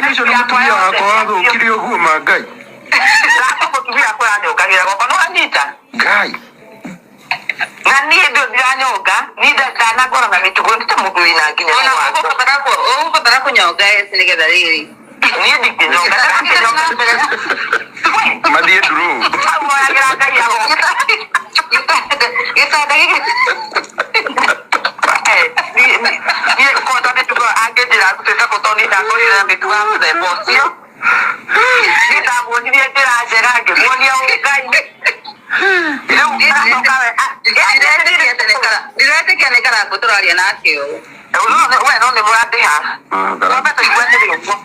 Ũcio nĩ mũtumia wakwa wathũkire ũguo ma Ngai. Mũtumia wakwa aranyongagĩra gwakwa no anyita. Ngai. Na niĩ ndio ndiranyonga, niĩ ndanangora na mĩtugo nĩ ta mũndũ wĩna nginya Ona ũgũbatara kũnyonga eci nĩgetha rĩrĩ. Niĩ ndingĩnyonga, ndangĩnyonga. Mathiĩ ndurũ. Hau hoyagĩra Ngai agoka. Gĩtanda gĩkĩ. Niĩ kwanza mĩtugo angĩnjĩra ngũtuĩka kũ tondũ niĩ ndakorire na mĩtugo ya mũthemba ũcio. Niĩ ndamuonirie njĩra njega, ngĩmuonia ũngai. Rĩu aracoka we Ndiretĩkia nĩ Karangũ tũraria nake ũũ. We no nĩ mũrandĩha. Twambe tũiguanĩre ũguo.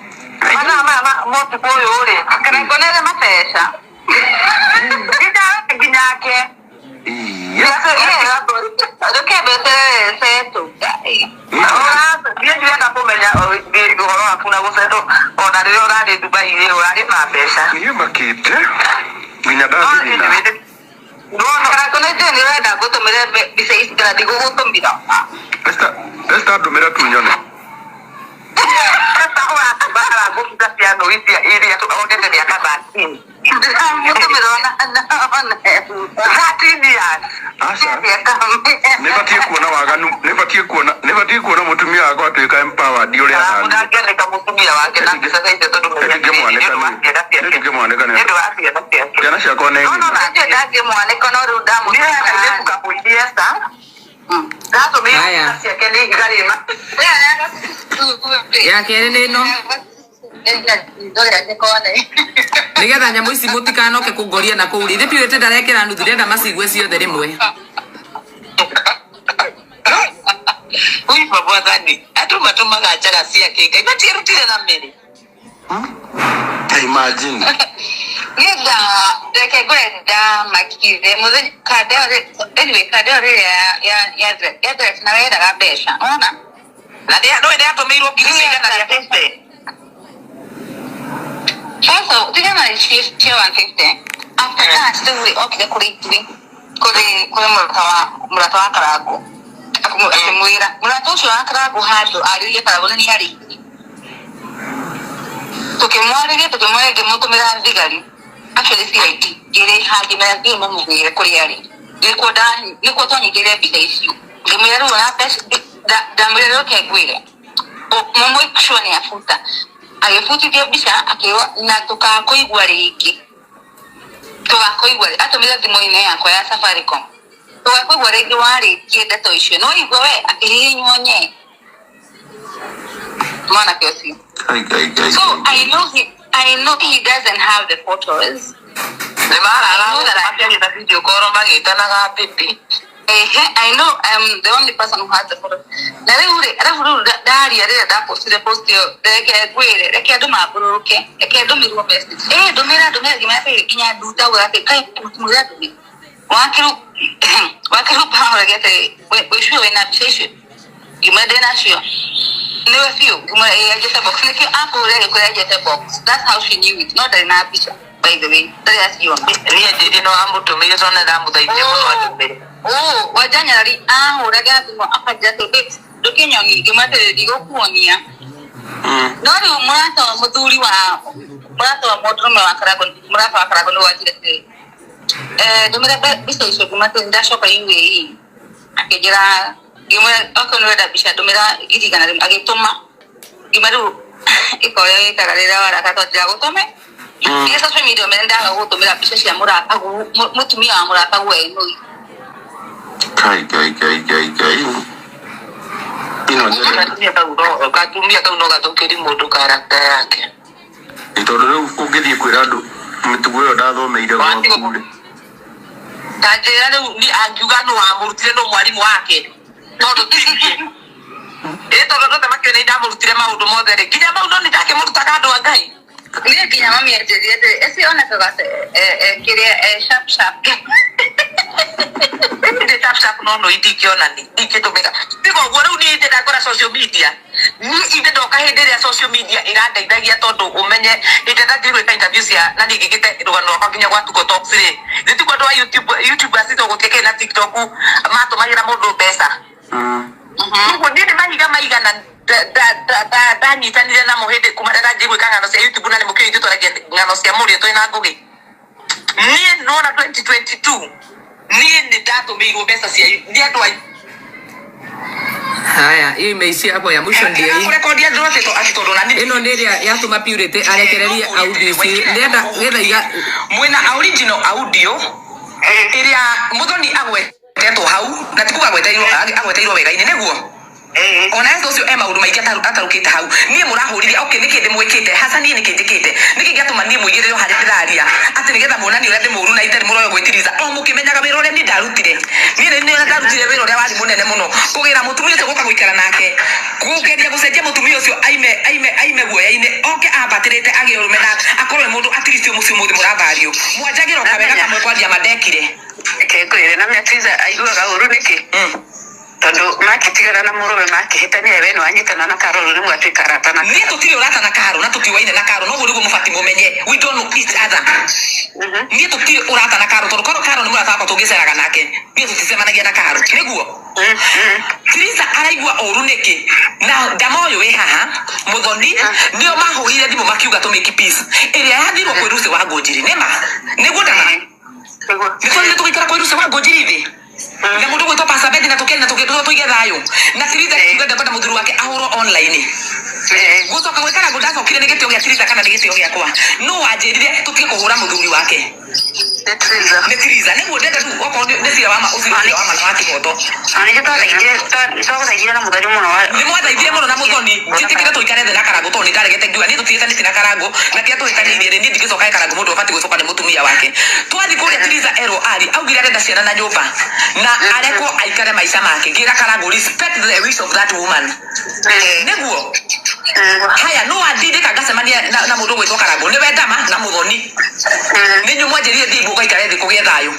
Mathaa maya ma ũtukũ ũyũ rĩ, Karangũ nĩ arĩ mabeca. Nginyake. Iya. Ndũkĩambe setũ. Niĩ ndirenda kũmenya ũhoro waku na gũcetwo ona rĩrĩa ũrarĩ Dubai rĩ, ũrarĩ na mbeca. Niĩ makĩte nginya ndathirina. Karangũ nĩ njũĩ nĩ ũrenda ngũtũmĩre mbica ici kana ndigũgũtũmĩra. Esther, Esther ndũmĩra tu nyone. Ũratũma mbica cia nũi cia iria onete mĩaka 13. Ndĩramũtũmĩra ona ona. 13 years. Aca. Nĩ batiĩ kuona waganu, nĩ batiĩ kuona mũtumia wakwa atuĩka empowered ũrĩa ahana. Ndangĩandĩka mũtumia wake na mbica cia ithe tondũ Nĩ ndingĩmwanĩka niĩ. Nĩ ndingĩmwanĩka nĩ nĩ ũndũ wa ciana ciake. Ciana ciakwa nĩ No, no, ng'ima. Ndio ndangĩmwanĩka no rĩu Niĩ ndamũtũmĩra. kairĩtu kamũirie Esther. Ndatũmĩire Haya. mbica ciake nĩ igarĩma. Ya kerĩ nĩ ĩno. Nĩgetha nyamũ ici mũtikanoke kũngoria na kũu rĩ Purity ndarekĩra nuthu, ndĩrenda macigue ciothe rĩmwe. Ui mwathani, andũ matũmaga njaga ciake Ngai matierutire na mĩrĩ. Imagine. Niĩ nda reke ngwĩre ndamakire mũthenya kanda ĩyo anyway kanda ĩyo rĩrĩa ya dress na wendaga mbeca ona. Na nĩ no nĩ atũmĩirwo ngiri cia 150. First of tigana na icio cia 150. After that rĩu rĩ okire kũrĩ ithuĩ kũrĩ mũrata wa Karangũ akĩmwĩra mũrata ũcio wa Karangũ handũ arĩrie Karangũ nĩ arĩirie tũkĩmwarĩria ngĩmũtũmĩra thigari, actually CID, ngĩrĩha ngĩmera thiĩ mũmũgĩre kũrĩa arĩ. Nĩkuo twanyitĩire mbica icio. Ngĩmwĩra rĩu ona mbeca ndamwĩra rĩu reke ngwĩre mũmake sure nĩ abuta. Agĩbutithia mbica akĩrwo na tũkakũigua rĩngĩ, tũgakũigua. Atũmire thimũ-inĩ yakwa ya Safaricom, tũgakũigua rĩngĩ warĩtie ndeto icio no igua we akĩhihinywo nye mwanake ũcio. Ngai Ngai Ngai. So I know he doesn't have the photos. Nĩ marara makĩaria na video call magĩtanaga baby. Ehe, I know I'm the only person who has the photo. Na rĩu rĩ, arabu rĩu ndaria rĩrĩa ndapostire post ĩyo, reke ngwĩre, reke andũ mambũrũrũke, reke ndũmĩrwo message. Eh, ndũmĩra ndũmĩra nginya atĩ nginya nduta atĩ kai mũtumia ndũmĩra. Wakiru wakiru pahoragia atĩ wĩ sure wĩna mbica icio? Ngĩmwĩra ndĩ nacio. Nĩwe biũ, ngĩmwĩra ĩĩ anjĩte box. Nĩkĩo akũrĩa agĩkwĩra anjĩte box. That's how she knew it. No ndarĩ na mbica, by the way. Ndarĩ aciona. Niĩ njĩrĩ no amũtũmĩire tondũ nĩ ndamũthaithire mũno andũmĩre. Oh, Wajanyarari ahũragĩra thimũ akanjĩra atĩ, "Babes, ndũkĩnyonie." Ngĩmwĩra atĩrĩ, "Ndigũkuonia." No rĩu mũrata wa mũthuri wa mũrata wa mũndũrũme wa Karangũ, mũrata wa Karangũ nĩ wanjĩra atĩrĩ, "Eh, ndũmĩra mbica icio." Ngĩmwĩra atĩrĩ, "Ndacoka UAE." Akĩnjĩra, ngĩmwĩra okorwo nĩ ũrenda mbica ndũmĩra 100,000. Agĩtũma. Ngĩmwĩra rĩu ĩka ũrĩa wĩkaga rĩrĩa warakara tondũ ndiragũtũme. Nginya social media mene ndaga gũgũtũmĩra mbica cia mũrataguo, mũtumia wa mũrataguo enũi. Ngai Ngai Ngai Ngai Ngai. Ino nĩ Katumia kau no gathũkĩri mũndũ character yake. Nĩ tondũ rĩu ũngĩthiĩ kwĩra andũ mĩtugo ĩyo ndathomeire gwaku rĩ. Ta njĩra rĩu ni angiuga nũ wamũrutire, nũ mwarimũ wake, tondũ ti niĩ. Ĩ tondũ andũ othe makĩũĩ nĩ ndamũrutire maũndũ mothe rĩ, nginya mau no nĩ ndakĩmũrutaga andũ a Ngai. Niĩ nginya mami anjĩrire atĩrĩ, eci onekaga kĩrĩa sharp sharp. Ndĩ sharp sharp no no ndingĩonani ndingĩtũmĩra tiga ũguo. Rĩu niĩ ithe ndakora social media, niĩ ithe ndoka hĩndĩ ĩrĩa social media ĩrandeithagia, tondũ ũmenye hĩndĩ ĩrĩa ndanjĩrĩirie gwĩka interview cia na niĩ ngĩkĩte rũgano rwakwa nginya gwa Tuko Talks rĩ, gĩtiguo andũ a YouTube, YouTube acito gũtiakĩrĩ na TikTok matũmagĩra mũndũ mbeca. Ũguo niĩ nĩ mahiga maigana ndanyitanire namo hĩndĩ kuma rĩrĩa. Ndanjie gwĩka ng'ano cia YouTube na nĩ mũkĩũĩ ithuĩ twaragia ng'ano cia mũrĩo twĩna ngũgĩ. Niĩ nona 2022 niĩ nĩ ndatũmĩirwo mbeca cia nĩ andũ a Haya, hiyo imeishia hapo ya mwisho ndio hii. Kũrekondi andũ atĩ tondũ na niĩ Ĩno nĩ ĩrĩa yatũma Purity arekererie audio ici. Ndĩrenda getha iga mwĩna original audio ĩrĩa Muthoni agwetetwo hau na ti kuga agweteirwo wega-inĩ nĩguo ona Esther ũcio e maũndũ maingĩ atarũkĩte hau. Niĩ mũrahũrire, okay, nĩkĩ ndĩmwĩkĩte hasa, niĩ nĩkĩ njĩkĩte, nĩkĩ gĩatũma niĩ mũigĩrĩrwo harĩa ndĩraria atĩ nĩgetha muonanie ũrĩa ndĩ mũũru na itarĩ mũroyo gwĩtiriza o mũkĩmenyaga wĩra ũrĩa niĩ ndarutire. Niĩ nĩ niĩ ndarutire wĩra ũrĩa warĩ mũnene mũno kũgĩra mũtumia ũcio gũka gũikara nake, kũgeria gũcenjia mũtumia ũcio aime guoya-inĩ oke ambatĩrĩte agĩe ũrũme na akorwo nĩ mũndũ at least mũciĩ ũmũthĩ mũrathario mwanjagĩra o kawega kamwe kwaria mandekire. Reke ngwĩre na Mĩatiza aiguaga ũru nĩkĩ? Tondũ makĩtigana na mũrũme makĩhĩtania, we nĩwanyitana na Karol, rĩu mwatuĩka arata na Niĩ tũtirĩ ũrata na Karo na tũtiũaine na Karo, noguo nĩguo mũbatiĩ mũmenye, we don't know each other. Niĩ tũtirĩ ũrata na Karo tondũ korwo Karo nĩ mũrata wakwa tũngĩceraga nake. Niĩ tũticemanagia na Karo nĩguo. Teresa araigua ũru nĩkĩ na ndama ũyũ wĩ haha Muthoni nĩo mahũrire thimũ makiuga tũ make peace ĩrĩa yathirwo kwĩ Lucy wa Ngũnjiri nĩma nĩguo ndama Nĩguo. Nĩ twagire tũgĩikara kwĩ Lucy wa Ngũnjiri thĩ na mũndũ gwĩtwo Pastor Betty na tũkĩaria na tũkĩndũrwo tũige thayũ na Teresa akiuga ndakwenda mũthuri wake ahũrwo online. Gũcoka gwĩ Karangũ ndacokire nĩ gĩtĩo gĩa Teresa kana nĩ gĩtĩo gĩakwa? No wanjĩrire tũtige kũhũra mũthuri wake. Nĩ Teresa. Nĩ Teresa nĩguo ndenda rĩu okorwo nĩ cira wa ma ũcio cira wa ma na wa kĩhoto. Na nĩkĩo twagũthaithire na Mũthoni mũno Nĩ mwathaithire mũno na Mũthoni njĩtĩkĩre tũikare thĩ na Karangũ tondũ nĩ ndaregete ngiuga niĩ tũtihĩtanĩtie na Karangũ na kĩrĩa tũhĩtanĩirie rĩ, niĩ ndingĩcoka he Karangũ, mũndũ ũbatiĩ gũcoka nĩ mũtumia wake. Twathiĩ kũrĩa Teresa erwo ari augire arenda ciana na nyũmba na arekwo aikare maica make. Ngĩra Karangũ, "Respect the wish of that woman," nĩguo. Haya, no andindĩka ngacemania na mũndũ ũgwĩtwo Karangũ nĩwe ndama na Mũthoni nĩ inyuĩ mwanjĩrire thiĩ ngaikare thĩ kũgĩe thayũ.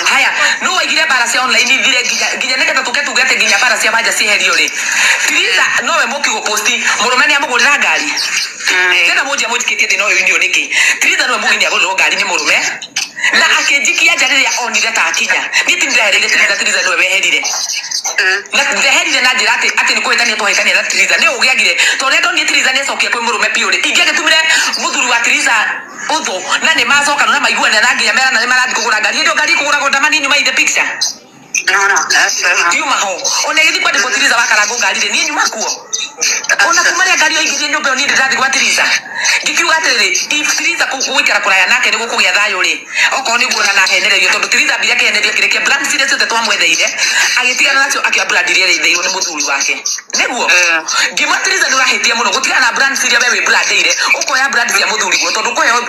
Haya, no waigire mbara cia online ithire nginya nĩgetha tũke tuge atĩ nginya mbara cia wanja cieherio rĩ. Teresa nowe mũki gũposti mũrũme nĩ amũgũrĩra ngari tena mũnjia mũnjikĩtie thĩna ũyũ inyuĩ nĩkĩ? Teresa nowe mũgeni agũrĩrwo ngari nĩ mũrũme na akĩnjikia nja rĩrĩa onire ta akinya. Niĩ ti ndehereire Teresa, Teresa nĩwe weherire na ndeherire na njĩra atĩ nĩ kũhĩtania twahĩtania na Teresa nĩ ũgĩagire tondũ rĩrĩa ndonire Teresa nĩ acokia kwĩ mũrũme biũ rĩ, ingĩagĩtumire mũthuri wa Teresa ũthũ na nĩ macokana na maiguanĩra na nginya merana nĩ marathiĩ kũgũra ngari. Hĩndĩ ĩyo ngari ĩkũgũragwo ndama, niĩ nyuma in the picture. No. Ndiuma ho ona ĩgĩthiĩ kwandĩkwo Teresa wa Karangũ ngari rĩ, niĩ nyuma kuo ona kuma rĩa ngari ĩyo ingĩrie nyũmba ĩyo, niĩ ndĩrathiĩ gwa Teresa ngĩkiuga atĩrĩrĩ, if Teresa gũikara kũraya nake nĩguo kũgĩa thayũ rĩ, okorwo nĩguo na nahenererio tondũ Teresa ambire akĩhenerio akĩrekia brand ciria ciothe twamwetheire agĩtigana nacio akĩoya brand iria ĩrĩitheirwo nĩ mũthuri wake nĩguo. Ngĩmwĩra, "Teresa, nĩ ũrahĩtia mũno gũtigana na brand ciria we wĩ brandĩire ũkoya brand cia mũthuri guo tondũ ũkũheo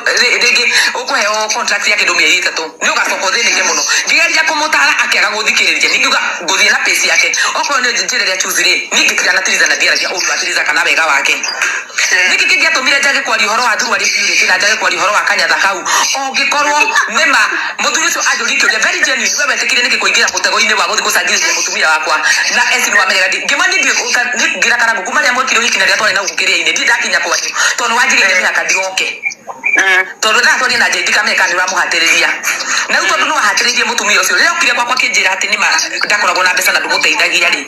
rĩngĩ ũkũheo contract ya kĩndũ mĩeri 3 nĩ ũgacoka ũthĩnĩke mũno." Ngĩgeria kũmũtara akĩaga gũthikĩrĩria. Nĩngiuga ngũthiĩ na pace yake okorwo nĩ njĩra ĩrĩa choose rĩ, niĩ ngĩtigana na Teresa na ndiaragia ũru wa Teresa kana wega wake. Nĩkĩ kĩngĩatũmire njage kwaria ũhoro wa thuruarĩ Purity na njage kwaria ũhoro wa kanyatha kau ũngĩkorwo nĩma mũthuri ũcio anjũrie kĩũria very genuine, we wetĩkire nĩkĩ kũingĩra mũtego-inĩ wa gũthiĩ gũcangithĩria mũtumia wakwa na eci nĩ wamenyaga ngĩma niĩ ndiũĩ ngĩra Karangũ kuma rĩrĩa mwekire ũhiki na rĩrĩa twarĩ na gũkũ kĩrĩa-inĩ ndirĩ ndakinya kwanyu tondũ nĩ wanjigĩire mĩhaka ndigoke tondũ ndatwarie na njĩra ndikamenya kana nĩ ũramũhatĩrĩria. Na rĩu tondũ nĩ wahatĩrĩirie mũtumia ũcio rĩrĩa okire gwakwa akĩnjĩra atĩ nĩma ndakoragwo na mbeca na ndũmũteithagia rĩ,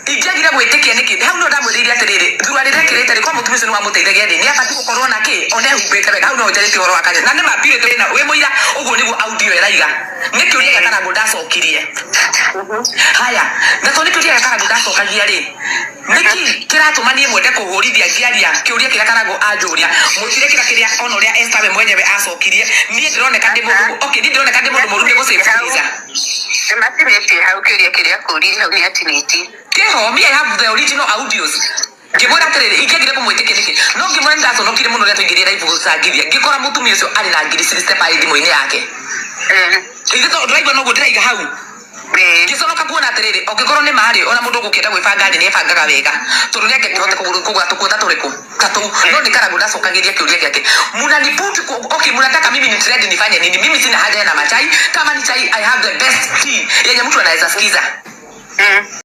ingĩagire gwĩtĩkia nĩkĩ? Hau no ndamwĩrĩire atĩrĩrĩ, thuruarĩ rekĩrĩte rĩ kwa mũtumia ũcio nĩ wamũteithagia rĩ, nĩ abatiĩ gũkorwo na kĩ ona ehumbĩte wega. Hau no njarĩtie ũhoro wa kanya na nĩ ma Purity wĩ mũira ũguo nĩguo audio ĩraiga nĩ kĩũria gĩa Karangũ ndacokirie. Haya, na tondũ nĩ kĩũria gĩa Karangũ ndacokagia rĩ, nĩkĩ kĩratũma niĩ mwende kũhũrithia ngĩaria kĩũria kĩrĩa Karangũ anjũria mũtirekĩra kĩrĩa ona ũrĩa Esther we mwenyewe acokirie? Niĩ ndĩroneka ndĩ mũndũ, okay, niĩ ndĩroneka ndĩ mũndũ mũru nĩ gũ-save Teresa. Nĩmatinĩtie hau kĩũria kĩrĩa akũririe hau nĩatinĩtie. Kĩho, me, I have the original audios. Ngĩmwĩra atĩrĩrĩ, ingĩagire kũmwĩtĩkia nĩkĩ? No ngĩmwĩra nĩndaconokire mũno rĩrĩa twaingĩrire live gũcangithia ngĩkora mũtumia ũcio arĩ na ngiri 60 thimũ-inĩ yake. Ithe tondũ ndĩraigua noguo ndĩraiga hau ngĩconoka kuona atĩrĩrĩ, ũngĩkorwo nĩ marĩ ona mũndũ ũgũkĩenda gwĩbanga rĩ, nĩebangaga wega tondũ nĩangĩkĩhota kũgũra tũkuo ta tũrĩkũ ta tũu. No nĩ Karangũ ndacokagĩria kĩũria gĩake munaniput. Okay, mnataka mimi ni trend nifanye nini? Mimi sina haja na machai. Kama ni chai, I have the best tea yenye mtu anaweza sikiza.